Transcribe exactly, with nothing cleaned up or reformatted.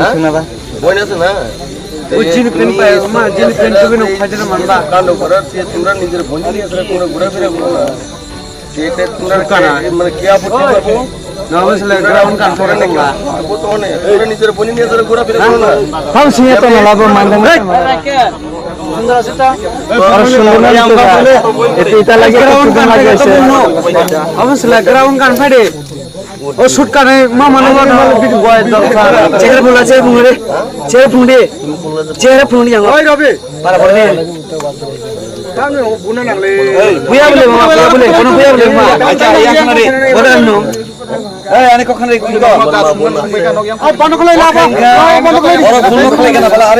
sung sung na ba. Boina se na. Ui, jini pen pa, ma, jini pen tu bini upai jana man ba. Kando kora, se tumra nijor boni ni asra kora gura bira kora na. Se te tumra ka, mane kya apotti karbo? Na, bas le ground kan pore tong la. Abo to ne, tumra nijor boni ni asra gura bira kora na. Ham siya to na labo man. Aro sundor na to ba. Ete ita lagi to chudu lagi ase. Abo sila ground kan phade. O shoot kare ma mano ma bidi boy dok. Chehra phula, chehra phungre. Chehra phungre. Chehra phungre yang. Oi Rabi. Para bole. Tang o buna nang le. Buya bole ma, buya bole. Kono buya bole ma. Acha, ya khana re. Ora no. Eh, ane kokhan re. Ai, bano khlai la ba. Ai, bano khlai. Oro bun khlai kana bala, are.